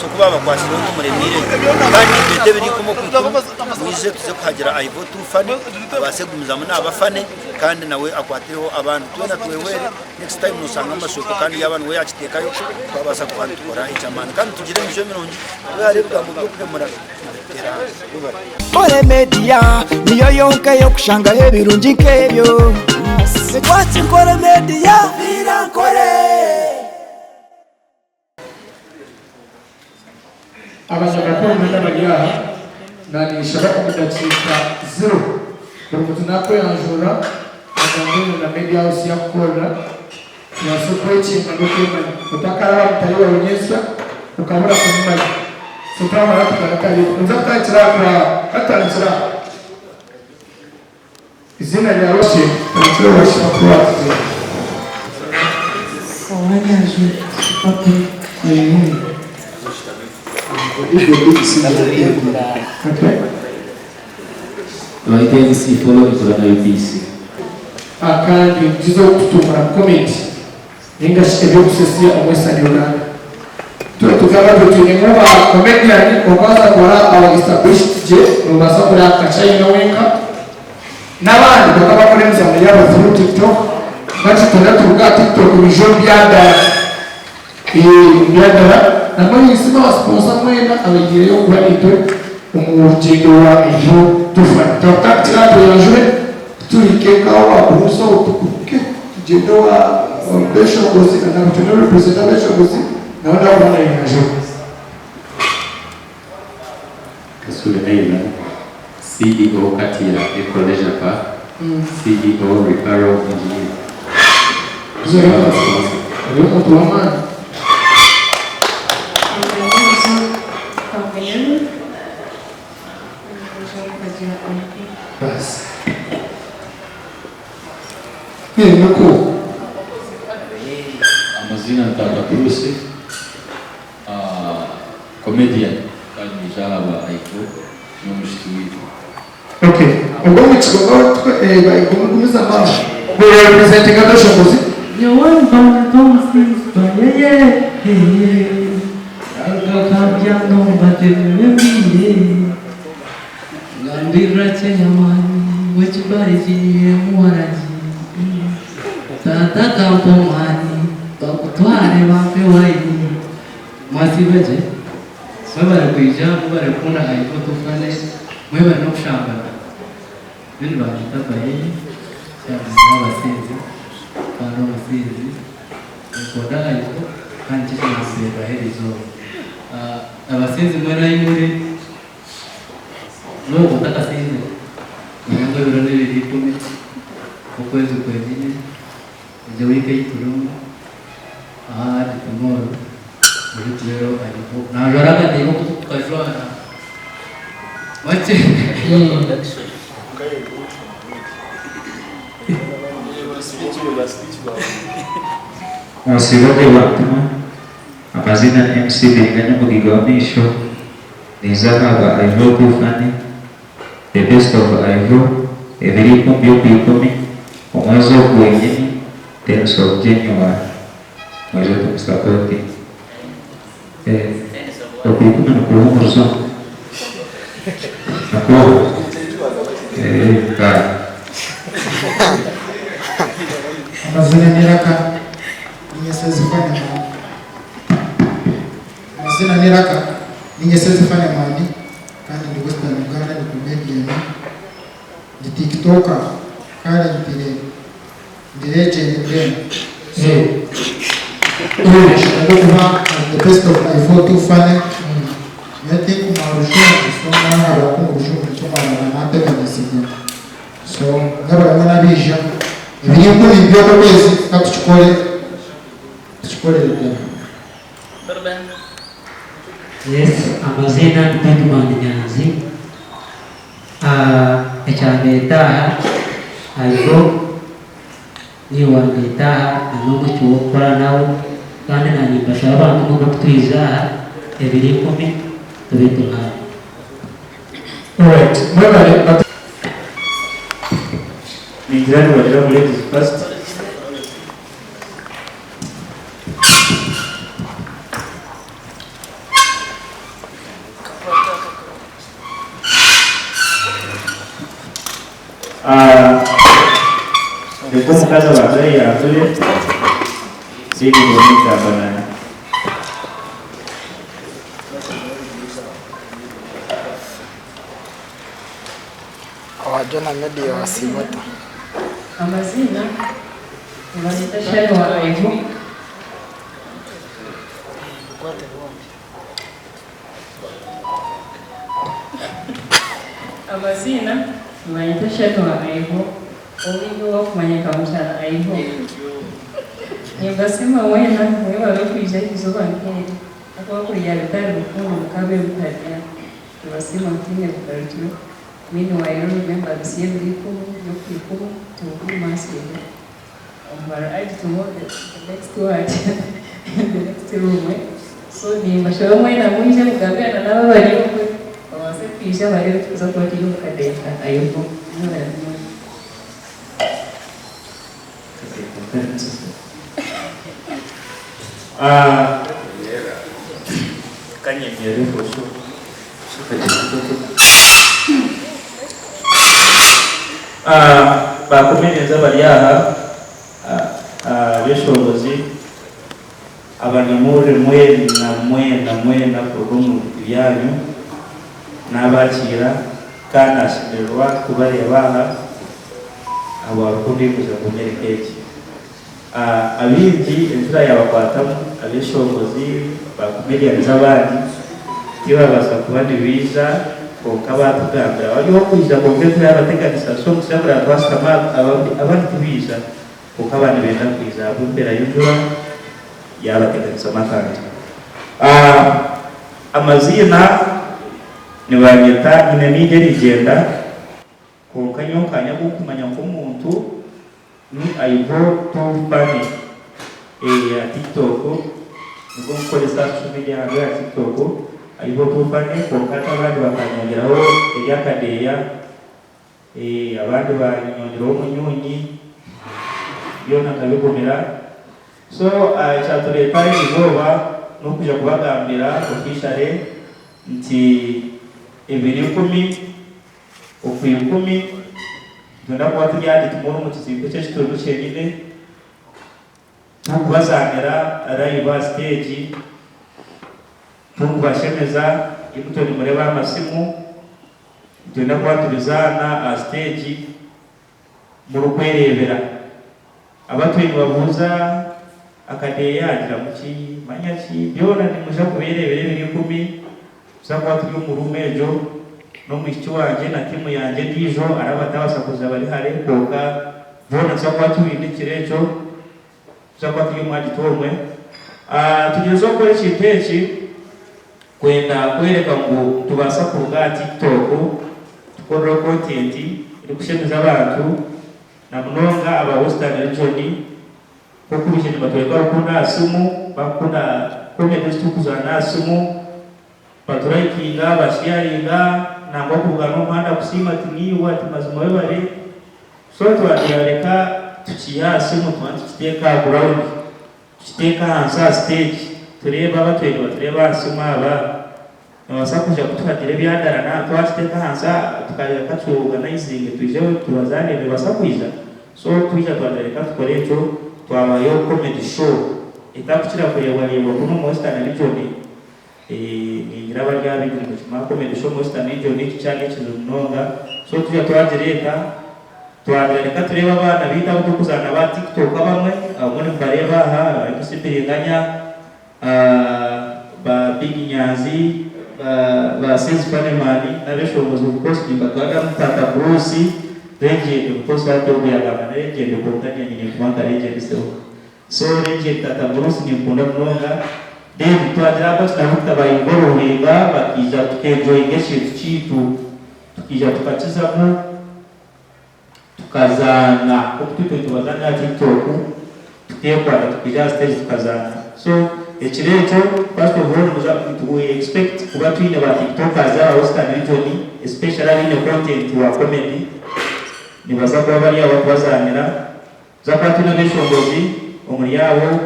So ku baabakwasireho tumuremiireyo. Kandi nimbeeta ebiro ikumi okwikumi mwije tuze kuhagira Ivo Too Funny abaase kugumizamu naaba funny kandi nawe akwatireho abandi. Twena twehwere next time noshanga amashooko kandi yaaba niwe yaakiteekayo twabaasa kuba nitukora eky'amaani. Kandi tugire emicwe mirungi twehare ebigambo by'okuhemura nibituteera ahansi. Webare. Nkore Media niyo yonka ey'okushangaho ebirungi nk'ebyo. Watch Nkore Media. Nkore. Abanyamakuru mwena abari aha, naninshaba omu dakiika ziro buri muntu nakweyanjurira agambe na media house yakukorera tubaase kwekinga n'okwemanya. Otakaraba mutahi wawe nyensya okabura kumumanya. So twamara tugaruke ahari itwe. Ninza kutandikira aha kwa katutandikire aha. Eiziina ryawe ki? Tandikira owashusha kukwatiza. Bayita MC Follow nkora na UBC. Kandi nikiza okututumura comedy ninga shi ebyokusesiya omu Western Uganda. Tugamba twe twinemu ba comedian kwonka waza kurora aba established gye nobaasa kureba nka China wenka nabandi bakaba bakora emizaano yaabo through tiktok bati twena turuga aha tiktok noija omu byadara omu byadara nambwenu ninsiima aba sponsor mwena abaihireyo kuba naitwe omu rugyendo rwa Ejo Tufane. Twakutandikira aha tweyanjure kutuhike nkaho owa Bruce owu tuguruke tugyende owa Beshongozi na Nabutwine representa Beshongozi nawe nakuba nayeyanjura. Kasule Aidan, CEO Katia Eco Leisure Park, CEO Referral Engineer. Ori omuntu w'amaani. Baasi. Nikwo. Amazina ni Taata Bruce, comedian kandi naija ahaba Aiko n'omwishiki waitu. Okay. Ogwo omwishiki kwonka gumizamu aho. Obwo orepresentinga Beshongozi? Nyowe mba ndi omusinzi bayeye eye Agakabya nombatemera embire Ngambirira chairman w'ekibari kinywiremu waragi Taata akampa omuhani bagutware bampe wayini Mwasiiba gye? Mwebare kwija, mwebare kukunda Aiko Tufane, mwebare n'okushambana. Mbwenu banyeta Bayeye, chairman w'abasinzi kandi omusinzi. Ninkunda Aiko kandi nikyo ekinambeereraho eriizooba. Abasinzi mwena ahi muri, N'obu otakasinzire, manya ngu ebiro n'ebiro ikumi okwezi kwenyine, egyo wiiki ei turimu, ahandi tomorrow, buri tubeereho ariho. Naajwara akatiiho oku tukajwara. Wakye. Musiibe gye bantumwe, amaziina ni MC Biringanya Omugaiga w'amaisho. Niiza aha ba Ivo Too Funny, The Best of Ivo, ebiro ikumi by'Okwikumi, omwezi ogu gwenyini, tenth of January. Mwije tumusapotinge. Eh, Okwikumi nikuuha omu Ruzungu? Nikuuha? Eh, kare. Amazina ni Raka Ninyesezi Funny Man. Amazina ni Raka Ninyesezi Funny Man kandi ndi Western Uganda ndi comedian ndi tiktoker currently ndi legend mbwenu so nshemereire kuba the best of my 4 too funny nyowe tinkumanya rujungu so nahabura ku omu rujungu nikyo mwaraba nateganisibwa so mwebare mwena abaija ebiri ikumi by'okwezi katukikore tukikorere ddala. Yes amaziina ni Bigman Nyanzi ekyandeeta aha hariho niiwe wandeeta aha na n'omwishiki w'okukora nawe kandi naanye nimbashaba abantu mwena okutwija aha ebiro ikumi tube turi hanu. Alright mwebare. Ningira nibagira ngu ladies first. Reka omukazi abanze ayeyanjure, then obone kugamba naanye. Owa Jonah Media wasiima ota? Amaziina nibanyeta Shani wa Aihu. Amaziina nibanyeta Shani wa Aihu ou iwe orikumanya nka Mukyara Aihu. Nimbasiima mwena mwebare okwija aha izooba nk'eri ahakuba kuri yaaba etari rukundo mukaabaire mutarya. Nibasiima mutaine bugarukiro. Meanwhile remember this year ebiro ikumu by'okwikumu turi omu maaso eyo. Omubaro agitumu the next word the next room eh. So nimbashaba mwena mwije mugambire na n'abo abari okwe babaase kwija bareebe tukuza kuba turi omu kadeeya ka Ayogo. Mwebare munonga. Ah, kanyemere for sure. Ah, ba comedians abari aha, ah, ah, abeshongozi, abanyamurire mwena mwena mwena kuruga omu byanyu, nabakiira kandi nashemererwa kubareeba aha ahabwa rukundo ei mwija kunyereka egi. Abaingi enjura yaabakwatamu, abeshongozi, ba comedians abandi tibabaasa kuba nibaija kwonka baatugambira bari okwija kwonka enjura yaabateganisa so nitushabura twashutama abandi tibaija kwonka abandi nibenda kwija ahabw'embeera y'enjura yaabateganisamu akantu. Amaziina nibanyeta nyine mingi erigyenda kwonka nyowe nkanya agu nkumanya nk'omuntu. Ni Aibo Too Funny eya TikTok nibwo nkukoresa social media yange ya TikTok Aibo Too Funny kwonka hati abandi bakanyongyeraho erya Kadeeya abandi banyongyeraho Omunyuunyi byona nkabigumira so ekyatureeta erizooba n'okwija kubagambira officially nti ebiro ikumi Okwikumi, nitwenda kuba turi aha Gitmore omu kizimbe ky'ekiturimu kyenyine, turikubazaanira live aha siteegi, turikubashemeza, imwe nimureeba aha masimu, nitwenda kuba nitubizaana aha siteegi murikwereebera. Abatwire nibabuuza akadeeya agiramu ki, manya ki, byona nimwija kubeereebera ebiro ikumi, tuza kuba turi omu ruumu egyo n'omwishiki wangye na tiimu yangye endiijo araba atabaasa kuza bari hare kwonka boona nituza kuba tubaine ekiro ekyo, tuza kuba turi omu agita omwe. Tugyezeho kukora ekintu eki kwenda kworeka ngu nitubaasa kuruga aha TikTok tukoreho content erikushemeza abantu. Na munonga aba Western Region nk'oku baija nibatworeka rukundo aha simu, bakukunda comedy ezi turikuzaana aha simu, baturayikinga, basheyaringa, nangwa kuruga n'omuhanda kusiima ati niiwe ati mazima webare. So twagira reka tukiihe aha simu tubanze tukiteeke aha ground. Tukiteeke ahansi aha siteegi tureebe abatwire nibatureeba aha simu aba nibabaasa kwija kutuhagira ebyadara na twakiteeka ahansi aha tukareka ki organizinge twije tubazaanire nibabaasa kwija? So twija twagira reka tukore ekyo twabahayo comedy show etarikukira kureebwareebwa kunu omu Western Region ningira abari aha baingi nimukimanya comedy show omu Western Region kikyari ekizibu munonga so twija twagireeta. Twagira reka tureebe abaana baitu abu turikuzaana nabo aha TikTok abamwe, abamwe nimubareeba aha, ba MC Biringanya, ba Big Nyanzi, ba Sezi Funny Man n'abeshongozi of course nimbatwariramu Taata Bruce, Legend of course hati ogu yagamba ni Legend kwonka nye nyine kuba nka Legend sebo. So Legend Taata Bruce ninkunda munonga. Then twagira ahabwaki nabo tutabayinvolvinga bakaija tukenjoyinga ekintu kyaitu, tukaija tukakizamu. Tukazaana nk'oku itwe nitubazaana aha TikTok, tukeekwata tukaija aha siteegi tukazaana. So ekiro ekyo first of all nimuza we expect kuba twine ba TikTokers aba Western Region especially abaine content wa comedy nibaza kuba bari aho bakubazaanira. Tuza kuba twine abeshongozi omuri abo,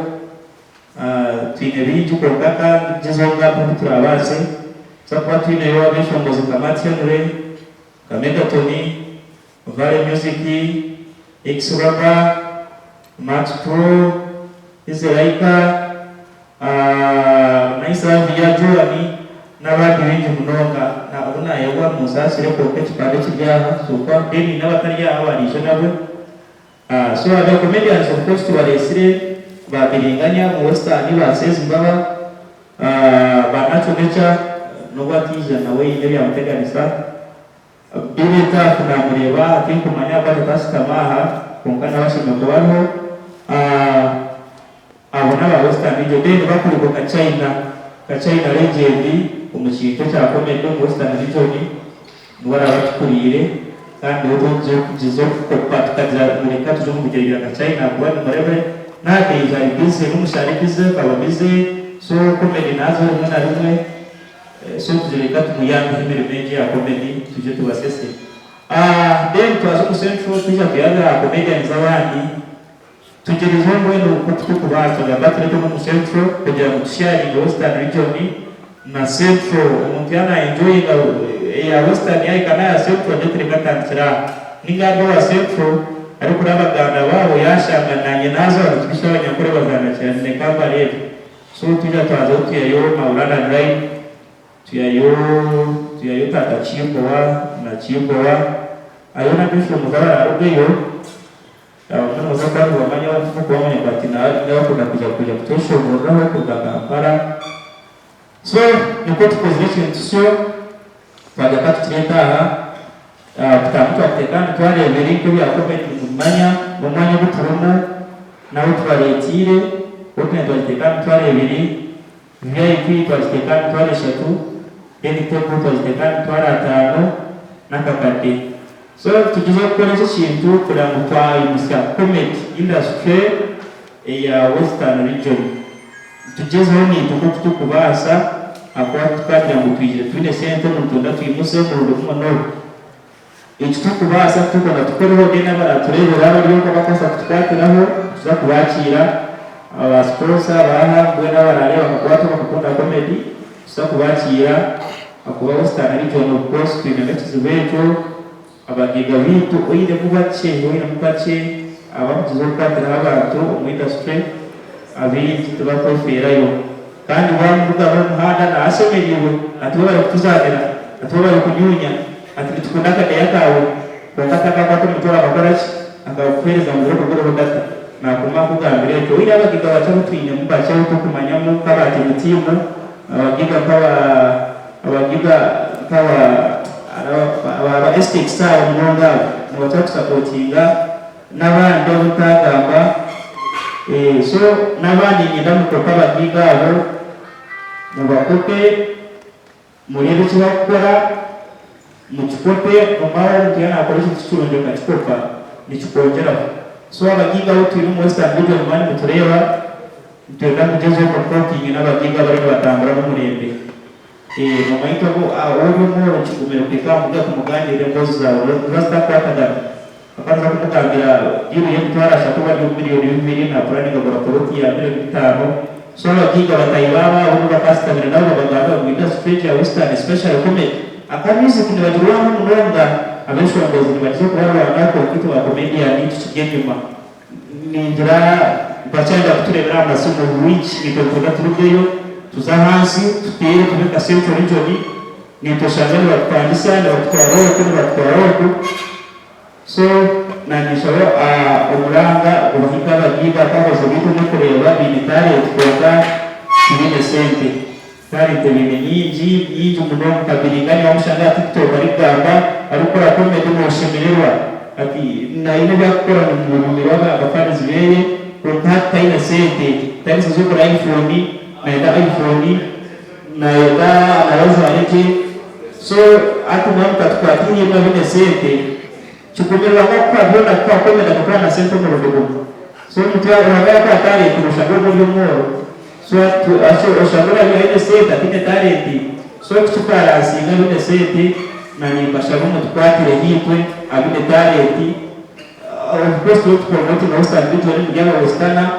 twine bingi kwonka ka ngyezeho kugambaho obu turaabaase. Tuza kuba twineyo abeshongozi nka Matt Henry, Nka Megatoni, of Valley Music, X-Rubber, Max Pro, Israika, Nice Love ya Joan n'abandi baingi munonga. Na obu naayebwa munsaasire kwonka ekipande kiri aha so far then n'abatari aha bariija nabo. So aba comedians of course tubareetsire ba Biringanya omu Western, ba Sezibaba, ba Nacho Nature n'obu ataija nawe haine ebyamuteganisa. Billy Tuff namureeba tinkumanya ahabwaki atashutama aha kwonka nawe ashemereire kuba ariho. Abo n'aba Western Region then bakurirwe Kachina, Kachina legend omu kintu ekya comedy omu Western Region niwe araabe atukuriire kandi niwe turikugyeza kukopa tukagira ngu reka tuje omu bigyere bya Kachina ahakuba nimureebe nowadays ari busy n'omushana ari busy akaba busy so comedy naazaho rimwe na rimwe. So tugire reka tumuyambeho emirimo egi eya comedy twije tubasese. Then twaza omu central twija tuyambe aha comedians abandi tugyerezeho mbwenu nkoku turikubaasa gamba tureke n'omu central kugira ngu tusharinge western region na central omuntu yaaba na enjoyinga eya western yahika n'aya central agire ati reka ntandikire aha ninga ari owa central arikuraba baganda baabo yashanga nanye naaza aho nitubisha abanyankore bazaana kyane kambareebe. So twija twazaho tuyayo Maulana Drive, tuyayo tuyayo taata Kimbowa na Kimbowa hariyo n'abeshongozi abararugeyo abamwe nibaza kuba nibamanya abandi tibakubamanya but nabakunda kwija kwija kutweshongoreraho kuruga Kampala. So nikwo tukozire ekintu kisyo twagira katukireete aha. Kutaamu twakuteeka aha mitwaro ebiri nk'ebya comedy nimumanya n'omwanya ogu turimu n'ahu tubareetiire, open twagiteeka aha mitwaro ebiri, VIP twagiteeka aha mitwaro eshatu, then table twagiteeka aha mitwaro ataano n'akakadde. So nitugyezaho kukora eki ekintu kureba ngu twaimutsya comedy industry eya Western Region. Nitugyezaho naitwe nk'oku turikubaasa ahakuba titwagira ngu twizire twine sente ngu nitwenda twimuse omurundi gumwe no. Eki turikubaasa kutuguma tukoreho then abaratureebera abari okwo abarikubaasa kutukwatiraho nituza kubaakiira, aba sponsor baaha mbwenu abaraareeba bakakwatwaho bakakunda comedy nituza kubaakiira ahakuba Western Region of course twinemu ekizibu ekyo, abagaiga baitu oinemu bakye oinemu bakye abarikugyezaho kukwatiraho abantu omu industry. Abaingi tibakwefeerayo. Kandi waamubugaho omu muhanda naashemereirwe, ati webare kutuzaanira, ati webare kunyuunya, ati nitukunda akadeeya kaawe, kwonka atakakwata omutwe akakora ki? Akakuheereza ngu ogureho data. Naakuma akugambira ekyo. Oine abagaiga bakye abu twinemu bakye abu turikumanyamu nk'aba Timutimu, abagaiga nk'aba abagaiga nk'aba aba Estex abo munonga abo nibakira kusapootinga N'abandi abu ntaagamba. So n'abandi niinyenda mukope abagaiga abo, mubakope, mureebe eki barikukora, mukikope, omara omuntu yaaba naakora ekintu kirungi okakikopa, nikikwongyeraho. So abagaiga abu twine omu Western Region mwaba nimutureeba, nitwenda mugyezeho mukopinge n'abagaiga abariyo nibatambura n'omurembe. Noomanya itwe ori omworo kigumire kuhika aha mugabe kumugaaniirira emboozi zaawe, niziba zitakukwatagana. Akaba naaza kumugambira diiru y'emitwaro ashatu oba ari miriyoni bibiri naapuraninga kugura poloti ya miriyoni bitaano. So abagaiga bataahi baabo abo nibo bakaasitamire nabo babagambira ngu industry egi ya western especially comedy aka music nibagirwanaho munonga abeshongozi nibagyezaho kubarwanaho kwonka itwe ba comedian tukiri enyima. Ningira bakyayenda kutureebera aha masimu which itwe nitwenda turugeyo tuze ahansi tuteere tube nka Central Region naitwe oshange nibatupangisa nibatutwara oku nibatutwara oku so nanye nshaba omuranga gubahike abagaiga abakozi baitu omukureeba baine talent kwonka tibaine sente. Talent baine nyingi nyingi munonga nka Biringanya wamushanga aha tiktok arikugamba arikukora comedy noshemererwa ati naine ebyakukora nimunyumirwa abafans beye kwonka hati taine sente taine sente zokugura iPhone nayenda iPhone nayenda nawe ajware gye so hati mwaba mutatukwatiire imwe abaine sente Kigumire Ruhanga kukuha byona kukuha comedy akakuha na sente omurundi gumwe so omuntu Ruhanga yakuha talent noshanga obwo ori omworo so oshanga ori aine sente ataine talent so kukibalansinga abaine sente nanye mbashaba mutukwatireho itwe abaine talent of course turiyo tupromotinga western region muri aba westerner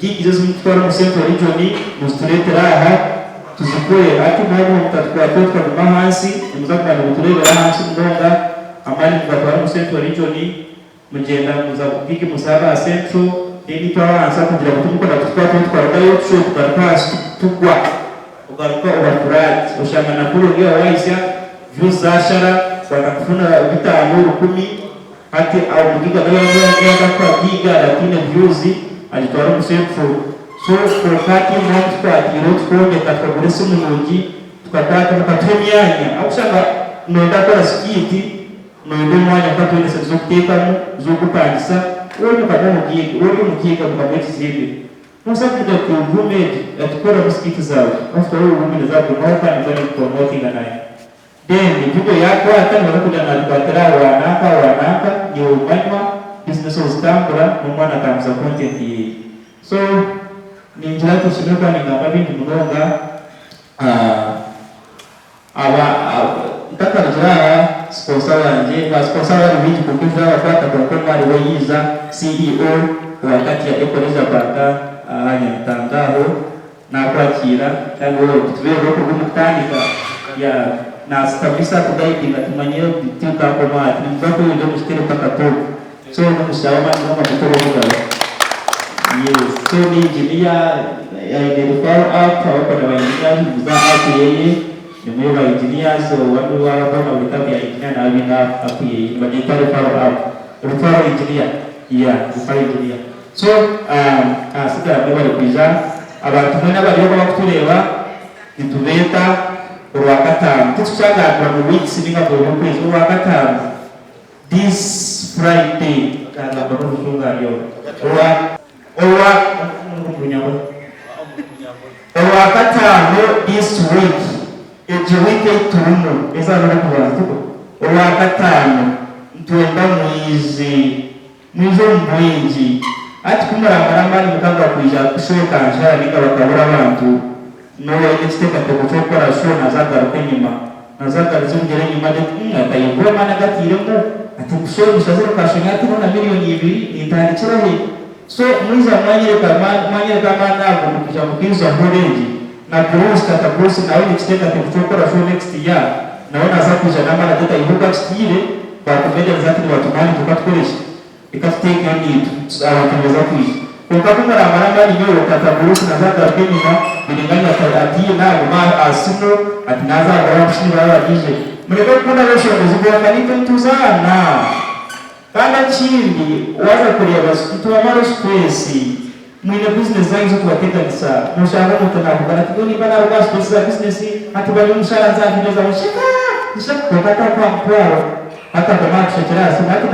gigs ezimukutwara omu central region muzituretere aha tuzikore hati mwaba mutatukwatire tukaguma ahansi nimuza kuguma nimuturebera ahansi munonga. Amaani mugatwara omu Central Region, mugyenda muza gig muza aba Central, then itwe abahansi aha kugira ngu timukunda kutukwata ahu twarugayo tushobe kugaruka ahansi tugwa, ogaruka oba flat, oshanga na following yawe wahitsya views zashara, watandika kufuna bitaano, rukumi, hati omugiga nawe yaza kukora gig araba ataine views agitwara omu Central. So kwonka hati muba mutukwatiireho tukombeka tukagura esimu nungi, Tukakwata mukatuha emyanya ahakushanga noyenda kukora skit noyenda omwanya kwonka toine sente zokutekamu zokupangisa woona okamuha omugiiga woona ori omugiiga mukamuha ekizimbe nobaasa kumugira oti room egi atukoreremu skit zaawe after all room neza kugumaho kandi mbwenu nikupromotinga nayo then video yakwata nibaza kugira natukwatira aha wananka aha wananka niiwe omanywa business ozitambura nomwana atambuza content yeye so ningira tushemereire kuba ningamba bingi munonga. Aba ntakarugire aha sponsor wangye, ba sponsor bari baingi kwonka ebi turabakwata kwonka omwe aharibo yaija CEO owa Katia Eco Leisure Park aha Nyamitanga aho nakwakiira kandi webare kutubeereraho kuruga omu kutandika yeah nasitamisa atuguidinga tumanye tukakoma aha nituza kweyongyera omu kitebe mpaka top so nomugisha w'amaani munonga kutuha omugabo yes so ni engineer aine referral app abakwenda ba engineers muze aha app yeye nimwe ba engineers wanu abakora buri type ya engineer naba aine app yeye nibagyeta referral app referral engineer yeah referral engineer so ahasigara mwebare kwija abantu mwena abariyo abakutureeba nitubeeta orwakataano titukyagambira ngu weeks ninga buri okwezi orwakataano This Friday akagamba n'orujungu ari oru orwa orwa Orwakataano this week egi week ei turimu eizooba n'orwokubanza tikwo? Orwakataano nitwenda mwije mwije omu bwingi hati ku muramara amaani mukanga kwija kushoka nshara ninga bakabura abantu N'obu aine ekiteekateeko ky'okukora show naza agaruka enyima. Naza agaruza ebigyere enyima agye ati umm atayebwa amaani agu atairemu ati ngu show emushazire kashonya ati na miriyoni ibiri nintandikira hi? So mwija mwanyereka mwanyereka amaani ago mukaija mukaiza hall egi na Bruce tata Bruce nawe aine ekiteekateeko ky'okukora show next year nawe naza kwija n'amaani agye ati ogu akitiire ba comedians hati nibatumanya itwe katukoreki? Reka tuteekeho naitwe abantu nibaza kwija. Kwonka ku muraamara amaani nyowe tata Bruce naza agaruka enyima Biringanya ati atiina aguma aha simu ati naaza agura abakushini baraba baije. Mureke kukunda abeshongozi bonka naitwe nituzaana. Kandi ekindi waaza kureeba nitubamara stress. Mwine business zanyu z'okubateganisa noshanga omuntu nakugana ati nyowe nimba naruga aha stress za business hati bari omushara nzahirezaho nsheka nsheka kwonka atakuha mutwaro hati akoma akushekyera aha simu hati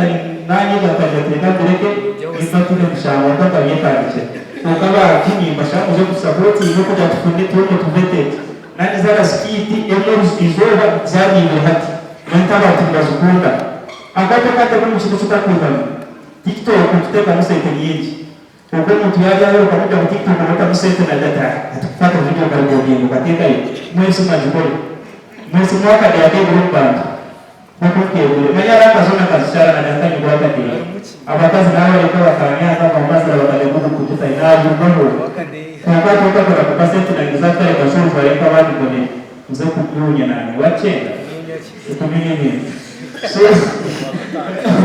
nanyega nkagira ati reka mbireke nimba ntine mushango ntakabyetandikira kwonka ba Jimmy mbashaba mwije mutusapotinge kugira tufune tube motivated nani zara skit emwe izooba zabiire hati nyowe abantu nibazikunda akati akatebe omukintu ekyotakwetamu tiktok nituteekamu sente nyingi. Kwonka omuntu yaaba aheruka kujya ngu TikTok notamu sente na data ati kukwata video okarekodinga okateekayo mwesi mwagikore mwesi mwakadeya akegura omu bantu nkoku nkegure manya ranka zoona nkazishara na data nyigura akadeya abakazi nabareka bakanyanga bamazira bakarya Google kugitayo nagumaho kwonka hati otakora kupa sente nanye zakare kasho ojware nkabandi mbone nze kunyunya nanye wakyenda ekunyunyunye so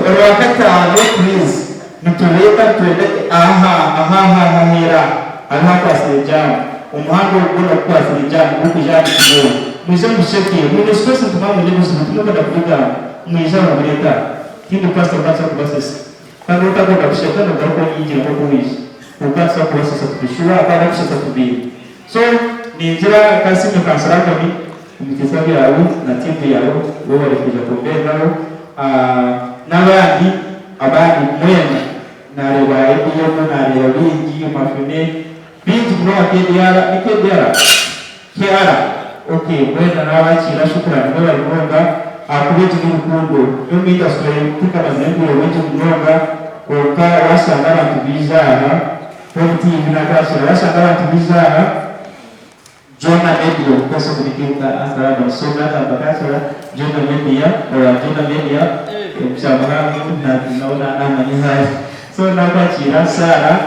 orwakataano please. Nitureeba twine aha aha aha ahaheera hariho hakwatsire jaamu. Omuhanda ogu gwona gukwatsire jaamu gurikwija aha Kituuro. Mwije musheke. Mwine stress nitumanya mwine ebizibu timurikwenda kubigamba. Mwije aha mubireete aha. Tindi pastor kwonka nituza kubasesa. Kandi otakwenda kusheka nogaruka onyingire nkoku waija. Kwonka nituza kubasesa turi sure ahakuba abakushesa tubaine. So ningira Kansiime Kansoragoni omu bitiisa byawe na tiimu yawe webare kwija kumbeeraho n'abandi abandi mwena nareeba ABM nareeba baingi Mafune baingi munonga KDR ni KDR? KR ok mwena nabakiira shukurani mwebare munonga ahakuba egi ni rukundo nyowe omu industry tinkamazire obwire bwingi munonga kwonka washanga abantu baija aha Home TV nakwakira washanga abantu baija aha Jonah Media of course ogu nikiruka Asaraba so nagamba kansora Jonah Media owa Jonah Media omukyamahango nawe namanya ahu ari so nakwakira Sarah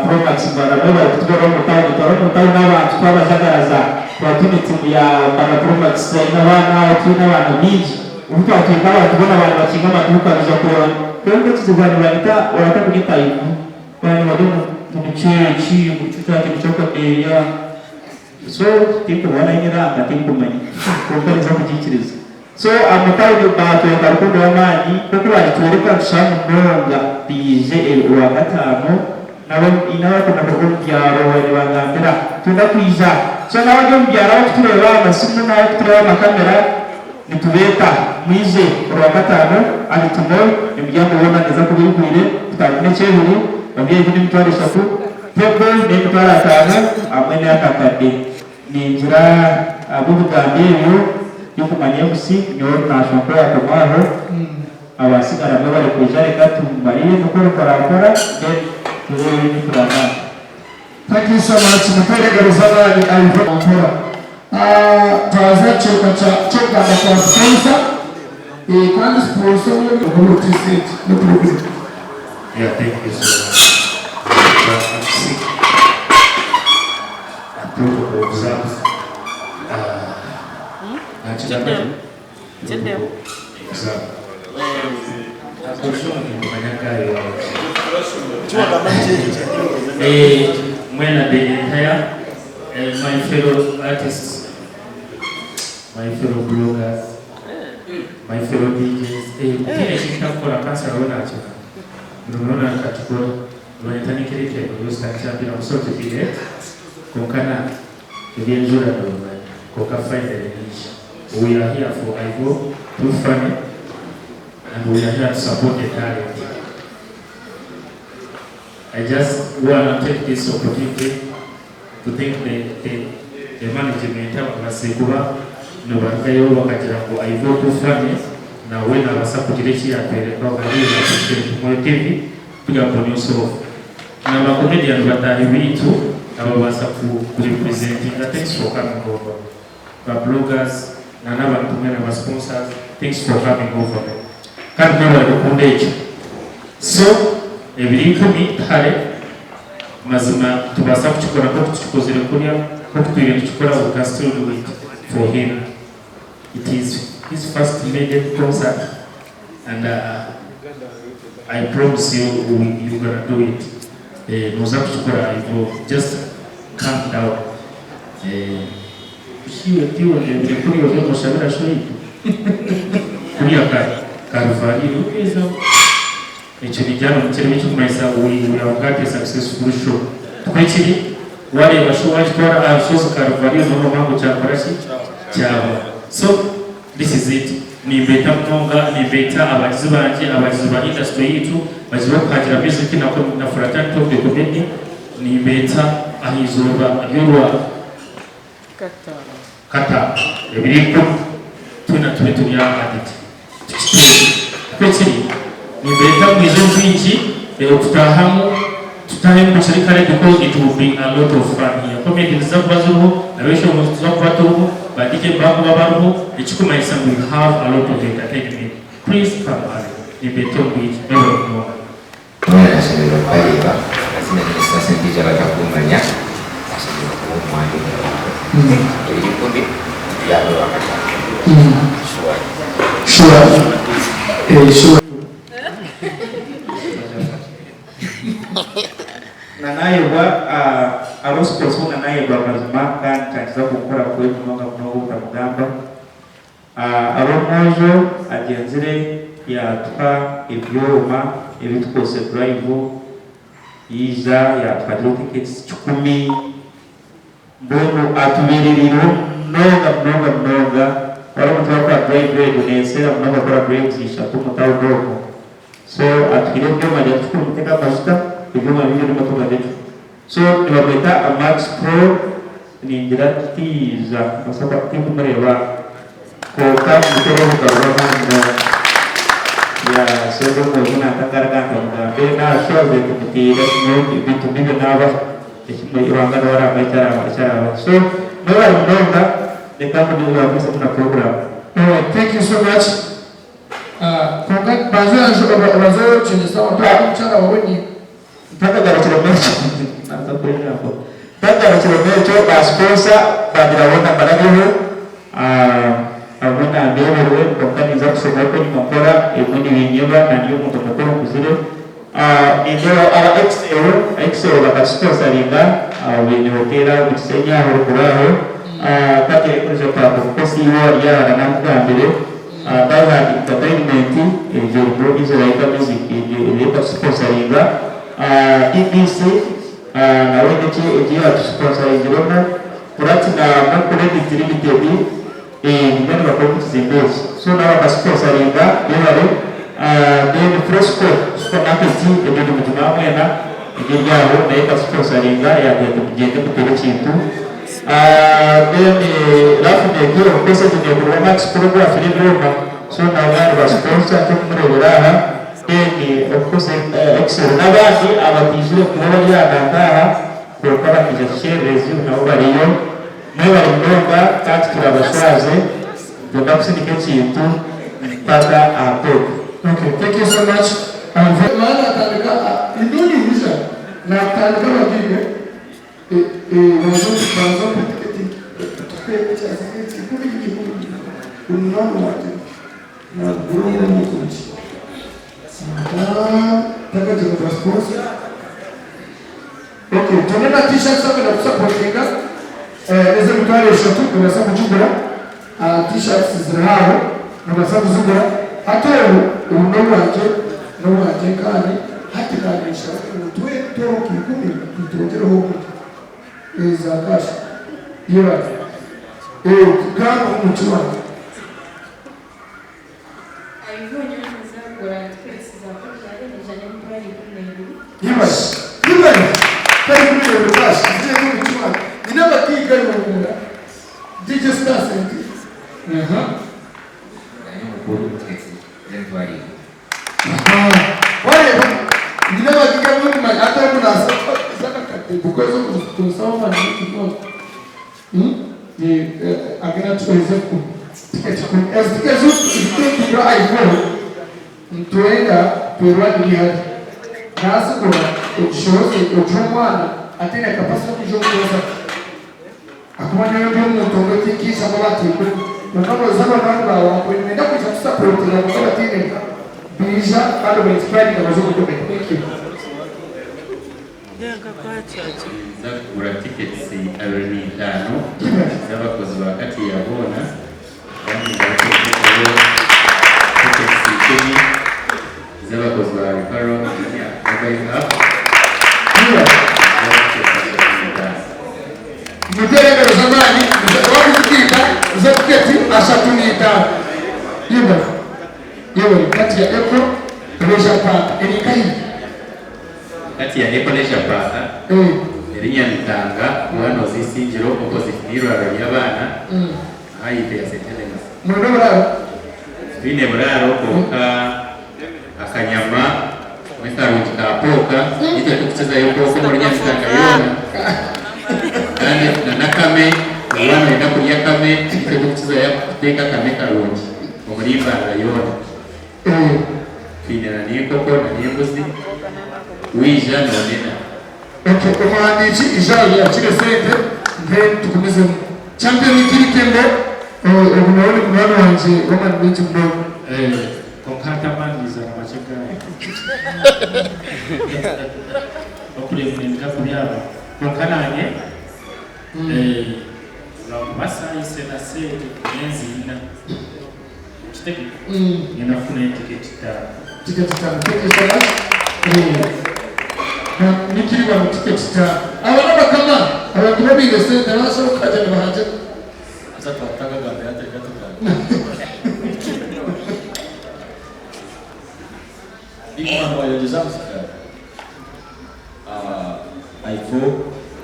Promax Mbara mwebare kutubera omu town twaba omu town abantu twabajagaraza twaba twine tiimu ya Mbara Promax aine abaana twine abaana baingi. Obu twatwika abantu boona baaba nibakinga amaduuka baija kureeba kwonka ekizibu baaba nibanyeta baratakunyeta Ivu baaba nibagira ngu niki eki ngu kyo kyakadeeya so tinkuba naine ranka tinkumanya kwonka ninza kugiikiriza. So amatauni baatworeka rukundo y'amaani nk'oku baagitworeka nitushaba munonga baije Orwakataano nabo haine abarikwenda kuruga omu byaro babaire nibangambira nitwenda kwija so n'abari omu byaro abarikutureeba aha masimu n'abarikutureeba aha makamera nitubeeta mwije Orwakataano ahari Tumol emiryango yoona neeza kuba eigwire kutandika n'ekyebiri VIP n'emitwaro eshatu table n'emitwaro ataano hamwe n'akakadde. Ningira ahabw'ebigambo ebyo tinkumanya MC nyowe nashwa nkoyakoma aho abasigara mwebare kwija reka tumbarire nikwo rukorankora then tureebe ebituragamba. Thank you so much muteere engaro z'amaani Ivo Mpora. Twaza kicweka kya ky'okugamba kwa sponsor eh, kandi sponsor we TZ no problem. Yeah, thank you so much. But I'm sick. Protocol observed. Mwena the entire my fellow artists, my fellow bloggers, my fellow DJs. Tihaine ekintu ntakukora kansara we nakimanya. Buri omwe nakakikora. Nibanyeta Nikireke Augusta nkyambire I'm sorry to be late kwonka na eby'enjura nobimanya kwonka finally naija we are here for Ivo too funny and we are here to support the talent I just wanna take this opportunity to thank the, the, the management ababaasize kuba nibarugayo bakagira ngu Ivo too funny nawe nabaasa kugira eki yatwereka I really appreciate Moyo TV Big up on yourself. Na ba comedian bataahi baitu ababaasa ku representinga thanks for coming over. Ba bloggers na n'abantu mwena ba sponsors thanks for coming over. Kandi mwebare kukunda ekyo. So ebiri ikumi tihare mazima nitubaasa kukikora nk'oku tukikozire kuriya nk'oku twire nitukikora we can still do it for him. It is his first maiden concert and I promise you you gonna do it noza kukikora Ivo just calm down Shi iwe tiwe ondebire kuriya ori omushabira sho itwe kuriya Karuvari okezaho ekyo ningira nomukirebe ekirikumanyisa we have got a successful show tikwo kiri wareeba show wagitwara aha rushozi Karuvari noba ngu kyakora ki kyahwa so This is it nimbeeta munonga nimbeeta abagizi bangye abagizi ba industry yaitu abagizi bokuhangira music na na fraternity of the comedy nimbeeta aha izooba ry'orwa kataano ebiro ikumi twena tube turi aha aditi tukiteere nikwo kiri nimbeeta mwije omu bwingi okutaahamu Tutahemu bukiri kare because it will be a lot of fun here. Comedy niziza kuba ziriho, abeshongozi nituza kuba turiho, ba DJ nibaza kuba bariho, ekikumanyisa ngu we have a lot of entertainment. Please come early. Nimbeeta omu bwingi. Mwebare munonga. Mwena nashemererwa kubareeba. Amazina ni Esther Ssempijja abatakumanya nashemererwa kuba omu mwanya ogu 20 byaba Orwakataano. Sure. Sure. Sure. Na nayebwa aro sports ho na nayebwa amazima kandi kyankiza kunkora kubi munonga munonga obutamugamba. Aro omwojo agyenzire yatuha ebyoma ebitukozese drive yaija yatuhagira tickets kikumi mbwenu atuberereireho munonga munonga munonga waba omuntu orikukora drive egyo neseera munonga kukora drives ishatu omu town omwo. So atuhaire ebyoma agira ati muteke amajuta ebyoma bibyo n'emotoka zaitu. So nibamweta Max Pro ningira tiija mbaasa kuba tindikumureeba kwonka muteere obugaro bw'amaani munonga. Yeah so ogwo omwojo natangaara kandi nkamugambe naha show ze tumutiire ebintu nibyo naabaha ekimwe Ruhanga niwe araamanya eki araabahe. So mwebare munonga reka ngumize na program. Alright thank you so much. Kwonka banza obanze okyegyese abantu ahu omukyara wawe ni. Ntakagarukire omwekyo naza kurengaho ntakagarukire omwekyo ba sponsor bagira boona mbarabeho. Abamwe nambeererwe kwonka ninza kushoma okwo enyima mpora, ebimwe nibinyeba na ndi omuntu mukuru nkuzire. Nindeeba aba Excel, Excel bakatusiponsaringa, baine hoteeri aho omu Kisenyi aho ruguru aho. Party erikuruja Park of course iwe ori aha namugambire. Die Hard Entertainment egyo erimu Israel Music egyo eriyo ekatusiponsaringa. EBC nawe haine eki eki yatusiponsaringiremu. Platinum Credit Limited nibo nibakora omu kizimbe eki so nabo bakasiponsaringa bebare. Then Fresco Supermarket egyo nimugimanya mwena egyo eri aho nayo ekasiponsaringa yagira eti mugyende muteere ekintu. Then Roughneck of course egyo neekorwa Max Pro ogwafire ebyoma so nabo naaba niba sponsor nk'okumureebera aha. Then of course Excel n'abandi abataizire kuba bari aha nanka aha. Kwonka bakaija kukyererezi nabo bariyo. Mwebare munonga kandi turabashwaze. Nitwenda kusindika ekintu mpaka aha top. Okay thank you so much Maana atandika induni isha natandika bagiige banza banza ompe tiketi tupe ekikumi kikumi omunano wangye nagura omukugi takagira ba sponsor. Okay, twine na t-shirts abenda kusapotinga ez'emitwaro eshatu nobaasa kugigura. T-shirts ziriho aho nobaasa kuzigura. Hati obu obu n'obwangye n'obwangye nkaanye hati naanye nshaba ngu tuhe emitwaro nka ikumi nitwongyereho obundi za cash. Yebare. Gamba omuki wangye. Yebare yebare tari kubireeba cash nteeka omu kiwaani nyine abagaiga yongera DJ Star sente aha. Nanye omukuru tickets z'emitwaro ibiri. Ahaa wareeba nyine abagaiga abu ndikumanya hati ogu naasa kubakiza akakadde because omusawo wamani mingi munonga. Ezi tiketi zitwekigura iPhone nitwenda twerwanire ihari nazigura ogishohoze ogihe omwana ataine capacity yokwija omu concert ahakuba nyowe ndi omuntu omwe tinkiijamu abateekwa kwonka noza banywani baawe ahakuba nibenda kwija kusapotinga kwonka bataine nka baija kandi oba inspiringa baze omu comedy. Thank you. Ninza kugura tickets 25 z'abakozi ba kati ya boona kandi ngaruke nteekeho tickets 10 z'abakozi ba Referral Jumia mobile app z'aba tickets 35. Muteere engaro z'amaani wakuzikiita zo tiketi 35 yebare yebare kati ya Eco Leisure Park eri nkahi? Kati ya Eco Leisure Park eri Nyamitanga waaba nooza Isingiro opposite n'eirwariro ry'abaana ahaifo ya St Helens. Mwine oburaaro? Titwine buraaro kwonka akanyama hamwe karungi ka pooka itwe turikukizayo pooka omuri Nyamitanga yoona kandi na n'akame waaba nooyenda kurya akame itwe turikukizayo kuteeka akame karungi omuri Mbarara yoona. Twine na n'enkoko na n'embuzi, waija noonena. Okay, omuhandiiki ija oyakire sente then tugumizemu. Champion Kirikembo, ogu nawe ni munywani wangye w'amaani maingi munonga. Kwonka hati amaani gaizana makye gaayo. Okureeba ninduga kubyama. Kwonka naanye lwakuba saayise na sente nenziina. Okitegeka? Ngenda kufunayo tiketi ttaano. Tiketi ttaano. Thank you so much. Na nikiri wano tiketi ttaano. Aba n'abakama abantu babiire sente basobola kukaja nibahaja. Haza twatagagamba yatereka tugamba. Big man wayongeza musigara. Aifo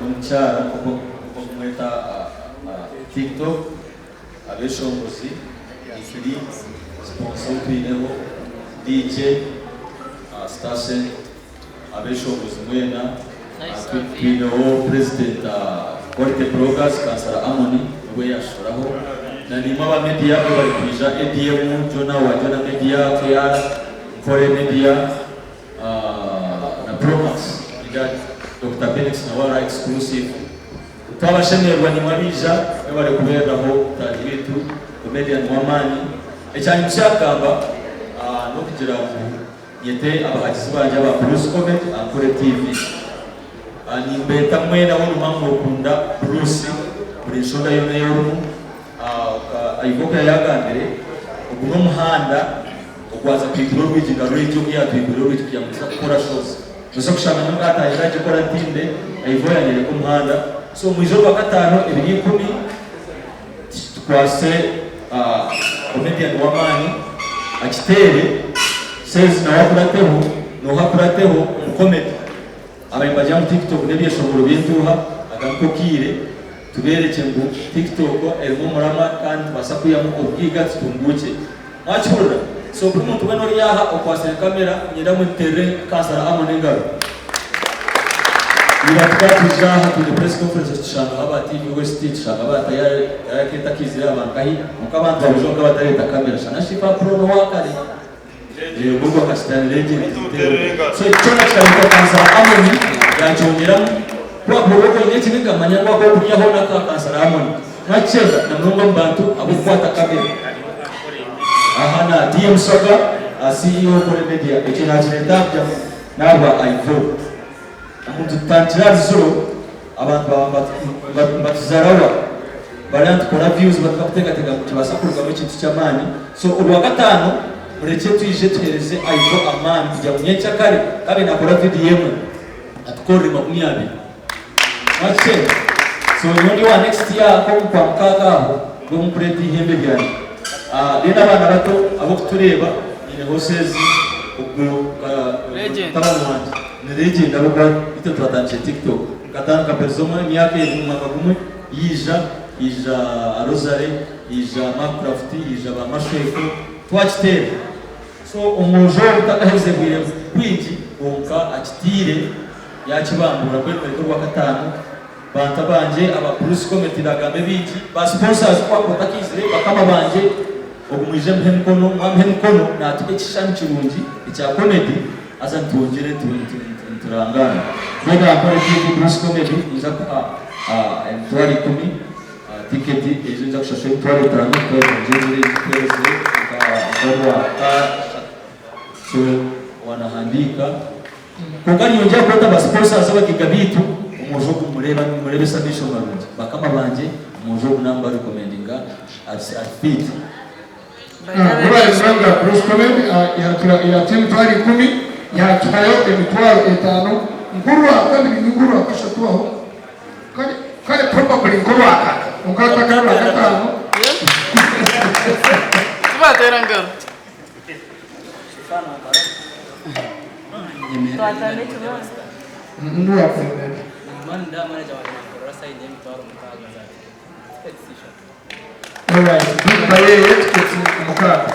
n'omukyara nk'oku okumweta TikTok abeshongozi Nikiri sponsor otwineho DJ Stasen abeshongozi mwena twineho president Quality Bloggers Kansara Amoni niwe yashoraho na nimwe aba media bo bari kwija ADM Jona wa Jona Media KR Nkore Media na Promax Ida Dr. Felix na Wara exclusive twabashemererwa nimwe abija mwe bari kubereraho mutahi bitu. Comedian w'amaani. Ekyanyimutsya kugamba n'okugira ngu nyete abahagizi bangye aba Bruce Comedy Ankole TV. Nimbeeta mwena ahu orimu ahu okunda Bruce buri nshonda yoona ei orimu. Ivo oku yaagambire, ogu n'omuhanda ogwaza kwigura orwigi nka Radio oku yaatwigurira orwigi kugira ngu tuze kukora shows. Noza kushanga nyowe nkatandika nagikora ntinde, Ivo yanyoreka omuhanda. So mwije orwakataano ebiri ikumi tukwase comedian w'amaani akiteere, says nawe akurateho, nooha akurateho omu comedy. Abaire nibagira ngu TikTok n'ebyeshongoro by'entuuha, aka niko kaire tubeerekye ngu TikTok erimu omuramwa kandi nitubaasa kwihamu obugaiga tutunguukye. Mwakihurira? So buri muntu weena ori aha okwatsire kamera niinyenda munterere Kansara Amon engaro. Ira tukaba twija aha twine press conferences tushangaho aba TV West, tushangaho aba Tayari, Tayari ka etakaizire aba nkahi, kwonka abantu barijo kwonka batareeta kamera. Shana Shifa Pro n'owakare. Ogwo akakitana legend so kyona kikaruka kansara Amoni yakyongeramu kuba kuba oine ekiniga manya ngu akokurya hoona aka kansara Amoni mwakikyenda na munonga omu bantu abokukwata kamera aha na DM Swaga CEO Kore Media ekyo nakireta kugira ngu nabwa Ivo omuntu tutandikire ahari zero abantu baba nibatuzarawa bariya nitukora views batukakuteekateeka ngu nikibaasa kurugamu ekintu ky'amaani so orwakataano murekye twije tuheereze Ivo amaani kugira ngu nyenkyakare kabe nakora vidiyo emwe atukorere 20 mwakishemba so nyowe ndi owa next year nk'omu kwa mukaaga aho nibwo nkureeta eihembe ryangye then abaana bato ab'okutureeba nyine hosezi ogwo mutabani wangye Ni legend ahabw'okuba itwe twatandikire TikTok nkatandika mperize emyaka egi omu mwaka gumwe yaija haija Rosary haija Markcraft haija ba Mashweko twakiteera so omwojo ogu takaherize bwire bwingi kwonka akiteire yakibambuura mbwenu mureke orwakataano bantu abangye aba Bruce Comedy nagambe bingi ba sponsors ku bakuba batakiizire bakama bangye ogu mwije muhe emikono mwamuha emikono natuha ekishushani kirungi ekya comedy Haza nitwongyere niturangaana. Mbwenu aha Nkore TV Bruce Comedy ninza kuha 100,000 tiketi ezo ninza kushashura 50,000 emitwaro ngyendere ngikuhereze nka so wanahandiika kwonka ninyongyera kweta ba sponsors abagaiga baitu omwojo ogu mumureebesa amaisho marungi bakama bangye omwojo ogu namuba recommendinga ari fit. Mubare munonga Bruce Comedy yatuha 100,000 yatuhayo 50,000 nkorwakabiri ninga orwakashatu aho kare probably nkorwakana kwonka hati akaba orwakataano. Alright, big bayeye tiketi mukaaga.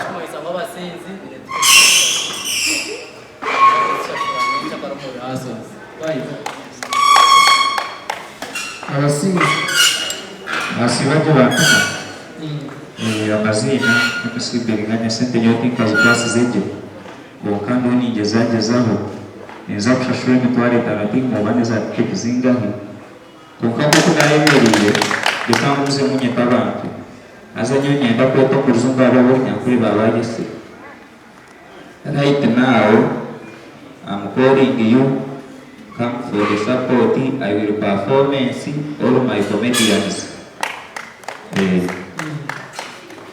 Abasinzi. Mwasiiba gye bantuma? Amaziina MC Biringanya sente nyowe tinkazikwasize gye kwonka ndiho ningyezagyezaho ninza kushashura 50,000 tinkumanya neza tiketi zingahi. Kwonka nk'oku naayemereire, reka ngumizemu nyete abantu. Haza nyowe niinyenda kweta omu rujungu abo ab'orunyankore baabaayetsire. Right now, am calling you, come for the support, I will performance all my comedians. Eh.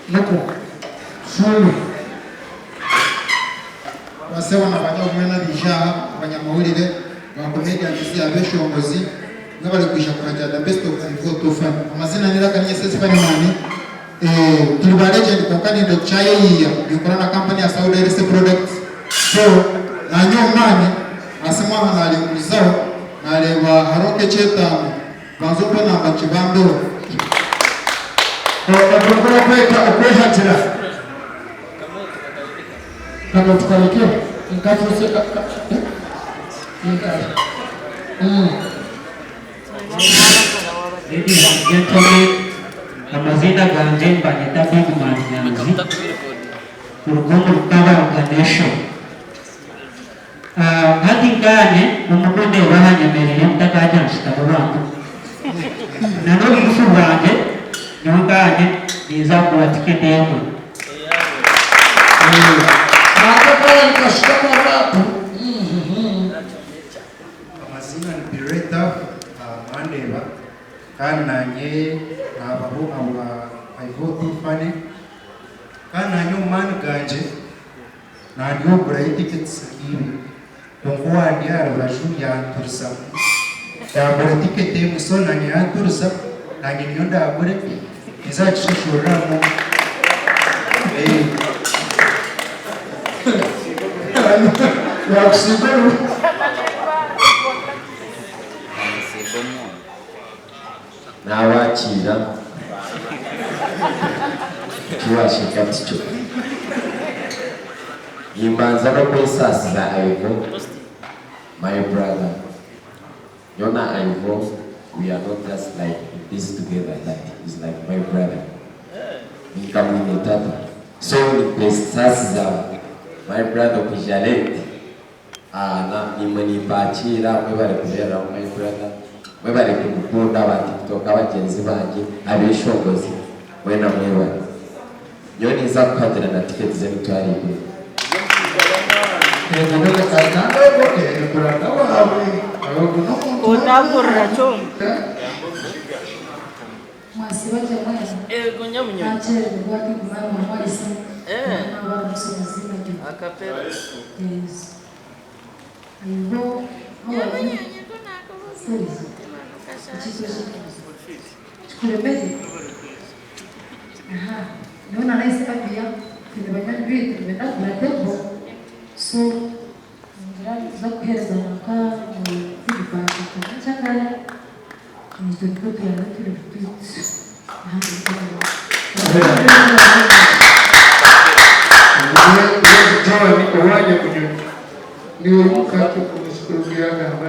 Nukwo, tushuume. Basebo na banyabo mwena abaija aha, abanyamahurire, ba comedians, abeshongozi, n'abari kwija kuhagira the best of Ivo Too Funny. Amazina ni Raka Nyesezi Funny Man. Eh, turi ba legend kwonka ninde tukyayeyiiya. Ninkora na company ya Saudi Elise Products. So, nanye omu maani, aha simu aha naringurizaho, nareeba hariho nk'ekyetaano. Banza ompe namba nkibambeho. Okwo nikwo barikweta okwehagira. Kano tukareke nkafuse ka ka eh nka mm. Ladies and gentlemen, amaziina gangye nibanyeta Bigman Nyanzi kuruga omuri Kabaruga Nation. Hati nkaanye omukundeeba aha nyemereire mutakagira nshutami bantu. Na n'obugufu bwangye. Nyowe nkanye ninza kugura tiketi emwe. Amazina ni Bireta Mwandeba kandi nanye nabaho aba Ivo Too Funny kandi nanye omu maani gangye nandi okugurayo tickets nk'ibiri kwonka owandi aha rubaju yanturizamu yagura ticket emwe so nanye yanturiza nanye niyo ndagure ninza kugishashuriramu. Yakusiiga oruhu. Naabakiira eki waasheeka tikyo. Nimbanza n'okwesaasiza Ivo, my brother. Nyowe na Ivo we are not just like in this together but he's like my brother. Ni nka mwine tata. So ninkwesaasiza my brother okwija late. Naimwe nimbakiira mwebare kubeeraho my brother mwebare kumukunda aba tiktoker bagyenzi bangye abeshongozi mwena mwebare nyowe ninza kuhagira na ticket z'emitwaro ebiri. Mwasiiba gye mwena? Ego nyamunywani. Nakyerererwa kuguma nimumwayisa Eh. nabaramutsa omu iziina rya Akapera. Yesu. Ivo, how are you? Sorry. Eki kikuremere? Aha. Nyowe na Nice Abia twine banywani baitu nibenda kugura table so ningira nituza kukuheereza nka feedback nka nyenkyakare. Nitwe nibwo turaabe turi twit aha John owa Nyamunyonyi niwe mukate omushukuru yagamba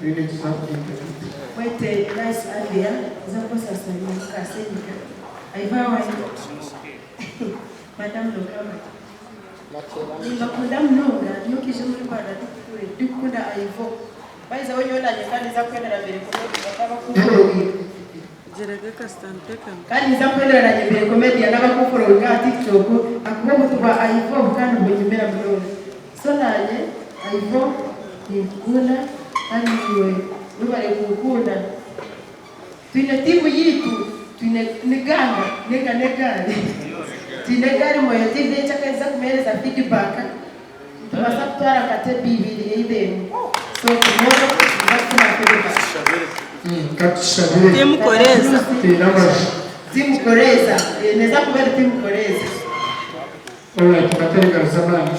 bine tuza kugira tuti. Wete Nice Abia nza kubasasira mukasenyika. Aiva wanyu. Madam Lokama. Nimbakunda munonga nyokiije muri Rwanda ndikukunda Aivo. By the way nyowe nanye kandi nza kwendera mbere comedian kandi nza kwendera nanye mbere comedian n'abakufollowinga aha TikTok akuba obutu bwa Aivo kandi bunyumira munonga. So nanye Aivo ninkukunda kandi iwe webare kunkunda. Twine tiimu yitu twine ni ganga ninga n'egaari. Twine egaari Moyo TV enkyakare nza kumuheereza feedback nitubaasa kutwara nka table ibiri either emwe. So tomorrow nituza kufuna feedback. Katushabire. Tiimu Koreeza. Tiine amaju. Tiimu Koreeza. Neeza kuba eri tiimu Koreeza. Alright, kateekaza amaani.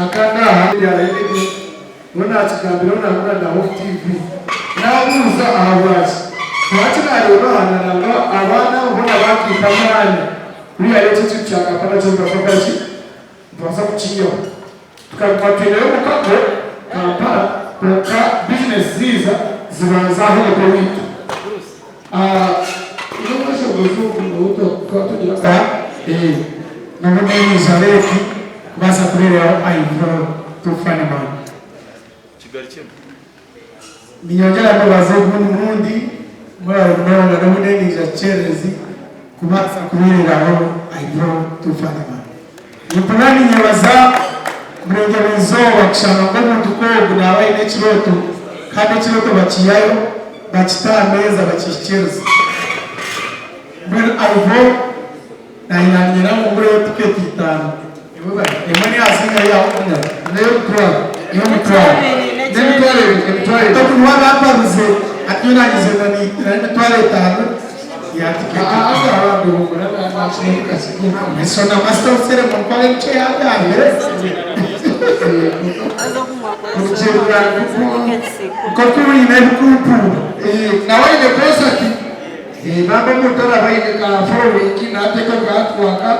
Akandi aha byarayebye bo nakigambiraho nangura na Hope TV. Nabuuza ahabwaki. Lwaki nareeba aha naranga abaana abo boona bakiita amaani. Kuriya hariyo eki ekintu kya Kampala kyo nitubaasa kukora ki? Nitubaasa kukiihaho. Tukaguma twineyo omukago Kampala kwonka bizinesi ziiza zibanza aha omutwe waitu. N'omweshongozi ogu niwe tukaba tugira. N'obu neija late kubaasa kureeberaho Ivo Too Funny Man. Ninyongyera kwebaza ogundi murundi mwebare munonga n'obu neija kikyererezi kubaasa kubeereraho Ivo Too Funny Man. Nimpurira ninyebaza Murengyerwa Izooba kushanga ngu omuntu nk'ogu naaba aine ekirooto kandi ekirooto bakiihayo bakita aha meeza bakihikiiriza. Mbwenu Ivo naanye nanyenda ngu ngureyo tiketi itaano. Emwe neeya zingahi aho kunywa? N'ey'omutwaro. Ey'omutwaro. N'emitwaro ebiri, emitwaro ebiri. Toku niwe abamparuze hati nyowe nagize ngu niitira emitwaro etaano ya tiketi. So na master of ceremony kwaba nikyo yagambire. Kurugiirira Nk'oku oine ebikumpunda. Nawe aine concert bambi omuntu araba aine ka following nateeka nka atwaka.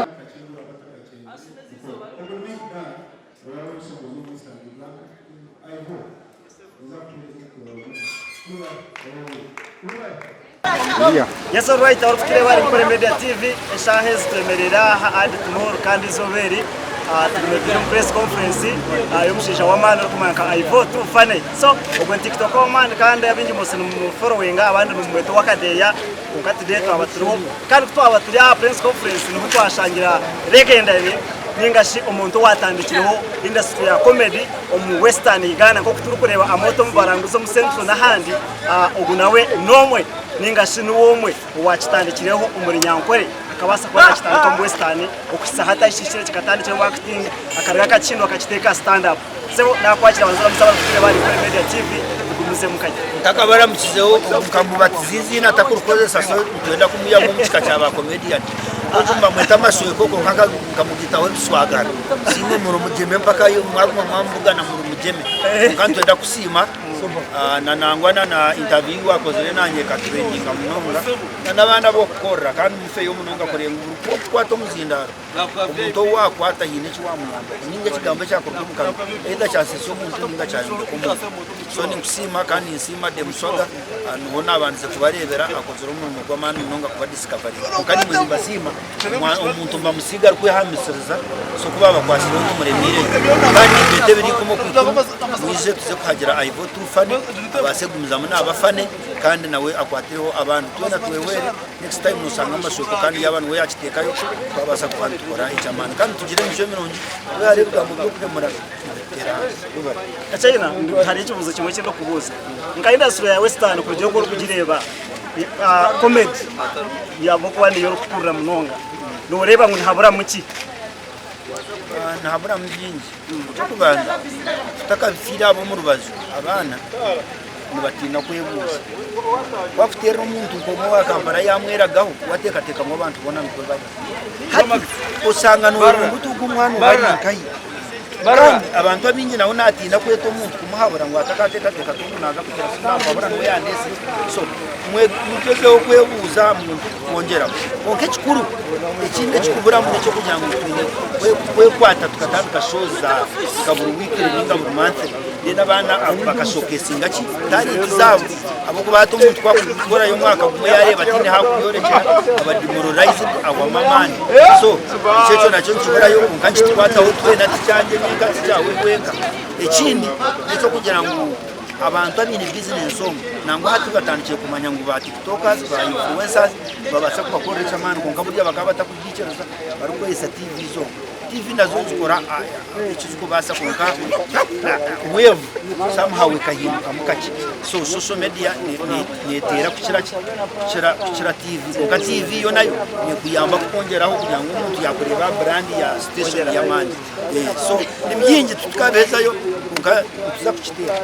Yes alright abarikutureeba ahari Nkore Media TV eshaaha ezi twemereire aha ahari Tomorrow kandi eizooba eri tugume turi omu press conference y'omushaija w'amaani orikumanywa nka Ivo Too Funny. So ogwo ni tiktoker w'amaani kandi abaingi mostly nimumuforowinga abandi nimumweta ow'akadeeya. Kwonka today twaba turiho kandi ku twaba turi aha press conference niho twashangira legendary ninga shi omuntu owatandikireho industry ya comedy omu western Uganda nk'oku turikureeba Amoto omu baranguzi omu central n'ahandi ogu nawe n'omwe ninga shi niwe omwe owakitandikireho omu Runyankore akabaasa kuba nakitandika omu western okuhitsya hati ahi kikatandikira omu acting akaruga akakihindura akakiteeka aha stand up. Sebo nakwakira abanza oramutse abarikutureeba ahari Nkore Media TV tugumizemu kagye. Ntakabaramukizeho nkamubatiza eiziina atakurikozesa so nitwenda kumwihamu omu kika kya ba comedian. Ogu nibamweta Amasweko kwonka nkamugitaho ebiswagara. Siimwe muri mugyeme mpaka mwaguma mwamubugana muri mugyeme. Kwonka nitwenda kusiima na nangwa na na interview ei wakozire nanye ekatrendinga munonga na n'abandi abu okukorera kandi mufeyo munonga kureeba ngu buri ku okukwata omuzindaaro Omuntu ou waakwata haine eki waamuyamba, nainga ekigambo ekyakuruga omu kanwa either kyasiisa omuntu nainga kyayombeka omuntu. So ninkusiima kandi ninsiima Demusoga niho naabandize kubareebera akozire omurimo gw'amaani munonga kuba discoveringa. Kwonka naimwe nimbasiima, omuntu mbamusiiga arikwehamisiriza so ku baabakwasireho timuremiireyo. Kandi nimbeeta ebiro ikumi okwikumi mwije tuze kuhagira Ivo Too Funny abaase kugumizamu naaba funny kandi nawe akwatireho abandi. Twena twehwere. Next time noshanga amashoko kandi yaaba niwe yakiteekayo twabaasa kuba nitukora eky'amaani kandi tugire emicwe mirungi twehare ebigambo by'okuhemura nibituteera ahansi. Webare. Kachaina, hariho ekibuuzo kimwe eki ndikubuuza. Nka industry ya Western kurugiirira oku orikugireeba, comedy ahabw'okuba niyo orikukurira munonga, nooreeba ngu nihaburamu ki? Nihaburamu bingi. Eky'okubanza tutakabifiire ab'omu rubaju, abaana nibatiina kwebuuza. Ku wakuteerera omuntu nk'omwe owa Kampala yaamweragaho, wateekateeka ngu abantu boona nikwo bari. Hati oshanga nooronda oti ogu omwana obu ari nkahi? Kandi abantu abaingi nawe naatiina kweta omuntu kumuhabura ngu atakaateekateeka ati ogu naaza kugira sinamuhabura niwe yandeetsire. So mugyezeho kwebuuza aha muntu kwongyeraho. Kwonka ekikuru ekindi ekikuburamu n'eky'okugira ngu twine kwekwata tukatandika shows za nka buri weekly ninga buri monthly then abaana bakashokesinga ki talent zaabo ahabw'okuba hati omuntu ku akukorayo omwaka gumwe yareeba tihaine ahu akuyorekyera aba demoralized ahwamu amaani so ekyo ekyo nakyo nikiburayo kwonka nikitukwataho twena tikyangye nyenka tikyawe wenka. Ekindi n'eky'okugira ngu Abantu abaine bizinensi omu nangwa hati batandikire kumanya ngu ba tiktokers, ba influencers nibabaasa kubakorera eky'amaani kwonka burya bakaba batakubyikiriza barikukozesa TV zonka. TV nazo nizikora eki zikubaasa kwonka wave somehow ekahindukamu kakye. So social media neteera kukira ki? Kukira TV kwonka TV yo nayo nekuyamba kukwongyeraho kugira ngu omuntu yakureeba aha brand ya station y'amaani. So ni bingi titukabihezayo kwonka nituza kukiteera.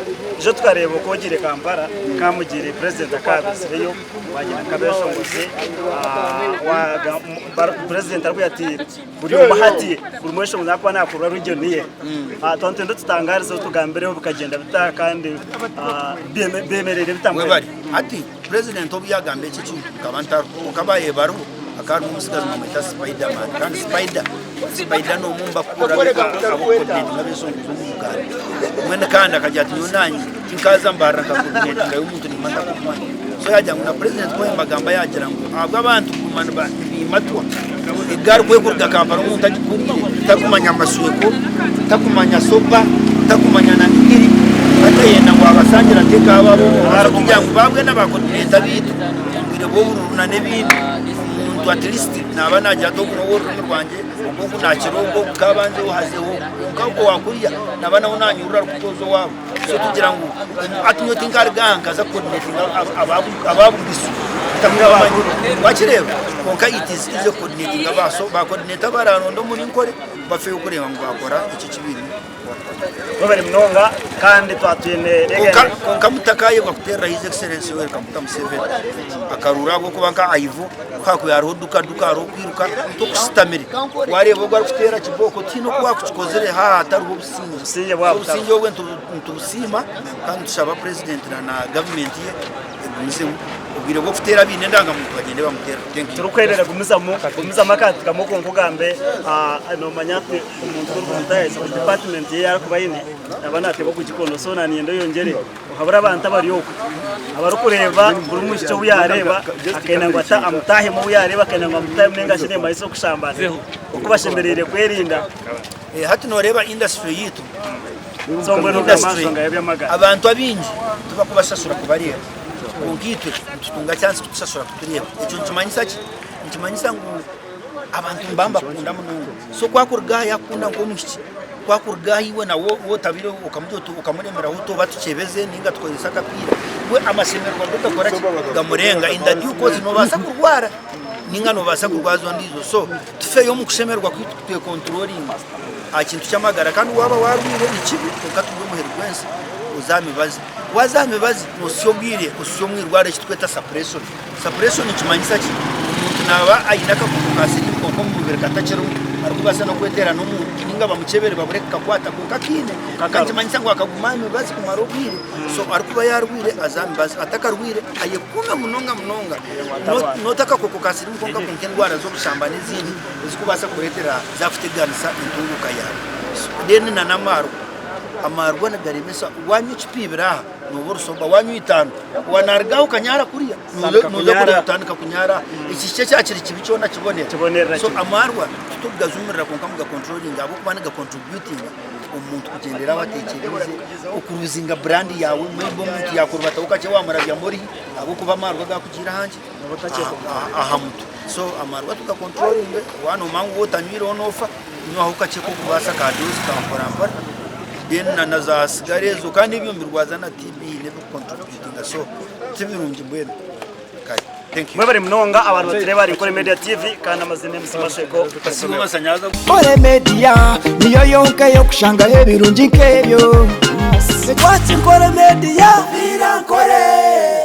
Ijo tukareeba oku ogiire Kampala kamugiire president akabizireyo wagyenda nkabeshongoze president arikugira ati buri omwe hati buri mweshongozi nakuba nakurira region ye twaba nitwenda otutangarize otugambireho bikagyenda bita kandi byemereire bita mbwenu. Webare. Hati president obu yagamba eki ekintu nkaba ntariho kwonka bayebareho hakaba harimu omutsigazi nibamweta spiderman kandi spider Spider n'omwe omu bakuru abarikukoodineetinga ab'ensonga z'omu Uganda. Mbwenu kandi akagira ati nyowe naanye tinkaza mbarira nkakoodineetingayo omuntu nimba ntakumumanya. So yaagira ngu na purezidenti ku yambagamba yaagira ngu ahabw'abantu kuguma nibaimatwa egaari ku erikuruga Kampala omuntu agikuriire takumanya mashweko, takumanya sopa, takumanya na mikiri, hati ayenda ngu abasangira ateeke abo ab'omu kugira ngu baabwena baakoodineeta beitu omu bwire bw'obururu n'ebindi. Omuntu at least naaba naagira ati ogu n'ow'orurimi rwangye, ogu ogu naakira ogu, ogu kaabanzeho hazeho ogu. Kwonka ogwo owa kuriya naaba nawe naanyurura arikutooza owaabo. So tugira ngu hati nyowe tinkaruga aha nkaza kucoordinatinga aba Bugisu ntakubamanyi. Wakireeba? Kwonka it is easy kucoordinatinga aba so ba coordinator abararonda omuri Nkore bafeyo kureeba ngu baakora eki eki baine Mwebare munonga kandi twatwine Kwonka mutakayebwa kuterera His Excellency Yoweri Kaguta Museveni akaruru ahabw'okuba nka Ivo ku hakubaire hariho duka duka hariho kwiruka tokushitamire wareeba ogu arikuteera kibooko tihaine oku wakukikozire haaha hatariho obusingye. Obusingye obwe nitubusiima kandi nitushaba Purezidenti na gavumenti ye egumizemu obwire bw'okuteera abaine endangamuntu bagyende bamuteerere. Thank you. Turikwemerera gumizamu gumizamu akantu kamwe kwonka ogambe nomanya ati omuntu ku orikumutayayisa buri department ye yarikuba ayine naba nateebwa kugikondo so naninyenda oyongyere ohabure abantu abari okwe abarikureeba buri mwishiki obu yareeba akenda ngu amutahemu obu yareeba akenda ngu amutahemu ninga shi nemayisa okushambana oku bashemereire kwerinda. Hati noreeba industry yaitu So mbwenu ogamba aha nshonga y'eby'amagara. Abantu abaingi tibakubashashura kubareeba. Kwonka itwe nitutunga chance kutushashura kutureeba. Ekyo nikimanyisa ki? Nikimanyisa ngu abantu nibaba nibakukunda munonga. So ku akuruga aha yakukunda nk'omwishiki, ku akuruga aha iwe nawe ou otabaire okamugira oti okamuremeraho oti oba tukyebeze nainga tukozese akapiira, we amashemererwa ge gakora ki? Gamurenga. In the due course noobaasa kurwara nainga noobaasa kurwaza ondiijo. So tufeyo omu kushemererwa kwaitu twekonturoringe aha kintu ky'amagara kandi waaba waarwaire ni kibi kwonka turi omuheru gw'ensi oze aha mibazi. Waaza aha mibazi noosya obwire osya omu irwariro eki turikweta suppression. Suppression nikimanyisa ki? Omuntu naaba aine akakooko ka siriimu kwonka omu mubiri katakirimu arikubaasa n'okweteerana omuntu nainga bamukyebere babure kukakwata kwonka akaine. Kwonka nikimanyisa ngu akaguma aha mibazi kumara obwire so arikuba yaarwaire aze aha mibazi atakarwaire ayekuume munonga munonga not akakooko ka siriimu konka kwonka endwara z'obushamba n'ezindi ezikubaasa kureetera zaakuteganisa entunguuka yaawe. Then na n'amaarwa, amaarwa nigaremesa wanywa ecupa ibiri aha nooba ori soba, wanywa itaano wanaruga aha okanyaara kuriya nooza kureeba otandika kunyaara aha. Eki kikye kyaba kiri kibi kyona kibonera. So amaarwa titukugajumirira kwonka mugakonturoringe ahabw'okuba nigakonturubyutinga omuntu kugyendera ahu atekyeriize, okuruzinga burandi yaawe maybe omuntu yaakurubataho kakye waamurabyamu orihi ahabw'okuba amaarwa gaakugiire aha nki? Aha mutwe. So amarwa tuga controllinge waaba nomanya ngu waaba otanywireho nofa, nywaho kakye kokubaasa ka dose ka mpora mpora then na na za sigara ezo kandi ebyo nibirwaza na TB nebiku contributinga so tibirungi mbwenu kare thank you. Mwebare munonga abantu batureeba ahari Nkore Media TV kandi amazina MC Masheko Nkore Media niyo yonka ey'okushangaho ebirungi nk'ebyo. Twaki Nkore Media, Nkore.